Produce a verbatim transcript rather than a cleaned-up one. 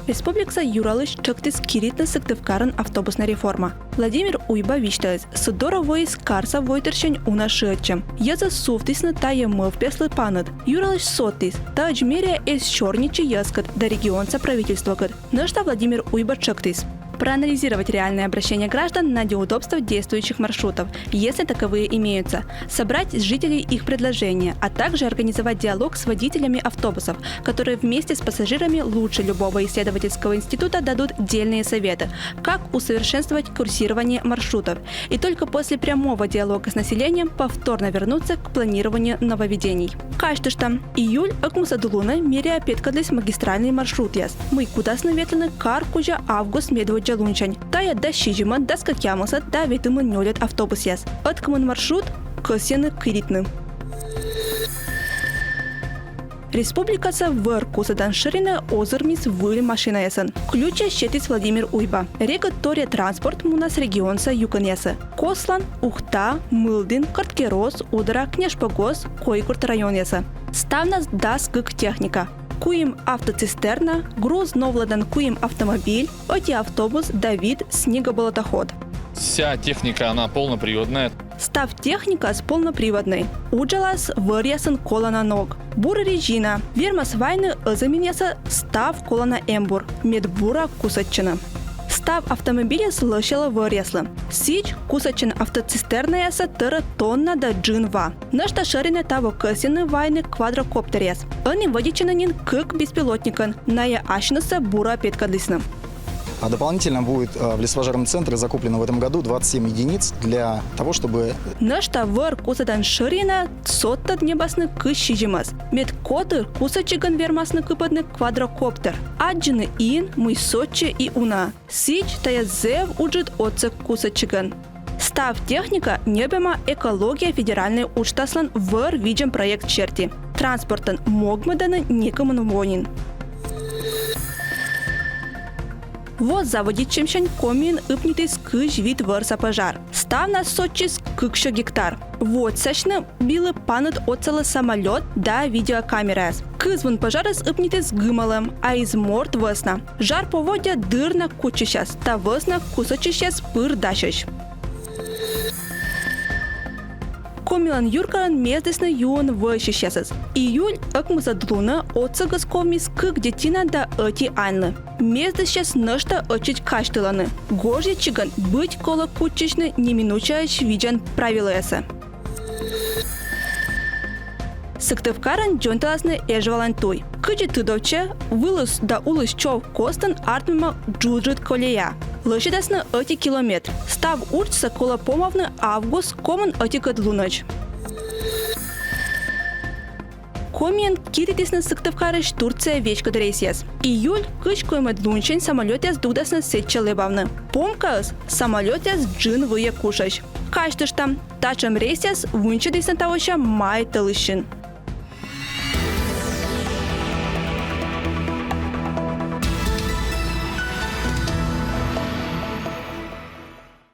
Республикаса юралысь тшӧктіс киритны Сыктывкарын автобуснӧй реформа. Владимир Уйба висьталіс, сы дорӧ воис карса войтырсянь уна шыӧдчӧм. Йӧзыс сувтісны тайӧ мӧвпъяслы паныд. Юралысь содтіс, таӧдз мэрия эз сёрнитчы йӧзкӧд да регионса правительствокӧд. Нӧшта Владимир Уйба тшӧктіс проанализировать реальные обращения граждан на неудобства действующих маршрутов, если таковые имеются, собрать с жителей их предложения, а также организовать диалог с водителями автобусов, которые вместе с пассажирами лучше любого исследовательского института дадут дельные советы, как усовершенствовать курсирование маршрутов, и только после прямого диалога с населением повторно вернуться к планированию нововведений. Казьтыштам, июль ӧкмысӧд лунӧ мэрия петкӧдліс магистральнӧй маршрутъяс, мый кутасны ветлыны кар кузя август медводдза лунсянь. Тайӧ дас сизимӧд, дас кӧкъямысӧд да ветымын нёльӧд автобусъяс. Ӧткымын маршрут кӧсйӧны киритны. Республикаса вӧр кусӧдан шӧринӧ озырмис выль машинаясӧн. Ключсӧ сетіс Владимир Уйба. Регыд торъя транспорт мунас регионса юкӧнъясӧ: Кослан, Ухта, Мылдін, Кӧрткерӧс, Удора, Княжпогост, Койгорт районъясӧ. Ставнас дас кык техника, куим автоцистерна, груз новлӧдан куим автомобиль, ӧти автобус да вит снегоболотоход. Вся техника, она полноприводная. Став техникаыс полноприводнӧй. Уджалас вӧръясын колана ног. Бур резина. Вермас вайны ӧзйӧминъясӧ став колана эмбур, мед бура кусӧдчыны. Став автомобильыс лӧсялӧ вӧръяслы. Сідз, кусӧдчӧны автоцистернаясӧ тӧрӧ тонна да джын ва. Нӧшта шӧринӧ таво кӧсйӧны вайны квадрокоптеръяс. Ӧні вӧдитчӧны нин кык беспилотникӧн, найӧ асьнысӧ бура петкӧдлісны. А дополнительно будет э, в леспожарном центре закуплено в этом году двадцать семь единиц для того, чтобы... Нӧшта вӧр кусӧдан шӧринӧ содтӧд ньӧбасны кызь сизимӧс, мед котыр кусӧдчигӧн вермасны кыпӧдны квадрокоптер. Аддзыны ин, мый сотчӧ и уна. Сідз, тайӧ зэв ыджыд отсӧг кусӧдчигӧн. Став техника ньӧбӧма «Экология» федеральнӧй уджтаслӧн вӧр видзӧм проект серти. Транспортӧн могмӧдӧны некымын во нин. Во заводитчӧмсянь Комиын ыпнитіс кызь вит вӧрса пӧжар. Ставнас сотчис кыксё гектар. Водзсасьны билы паныд отсалӧ самолёт да видеокамераяс. Кызвын пӧжарыс ыпнитіс гымалӧм, а из морт вӧсна. Жар поводдя дыр на кутчысяс, та вӧсна кусӧдчысьяс пыр дасьӧсь. Комилӧн юркарын мездісны юын вӧсьысьясӧс. Июль ӧкмысӧд лунӧ отсӧгыс ковмис кык детина да ӧти аньлы. Мездысьяс нӧшта ӧтчыд казьтылӧны. Гожйӧдчигӧн быть колӧ кутчысьны неминучаысь видзан правилӧясӧ. Сыктывкарын дзоньталасны Эжвалань туй. Кыдзи тыдовтчӧ, вылыс да улыс чов костын артмӧма джуджыд колея. Лӧсьӧдасны ӧти километр. Став уджсӧ колӧ помавны август комын ӧтикӧд лунӧдз. Комиын киритісны Сыктывкарысь Турцияӧ веськыд рейсъяс. Июль кызь коймӧд лунсянь самолётъяс дугдасны сэтчӧ лэбавны. Помкаыс: самолётъяс джын выйӧ кушӧсь. Казьтыштам, татшӧм рейсъяс вынсьӧдісны тавося май тӧлысьын.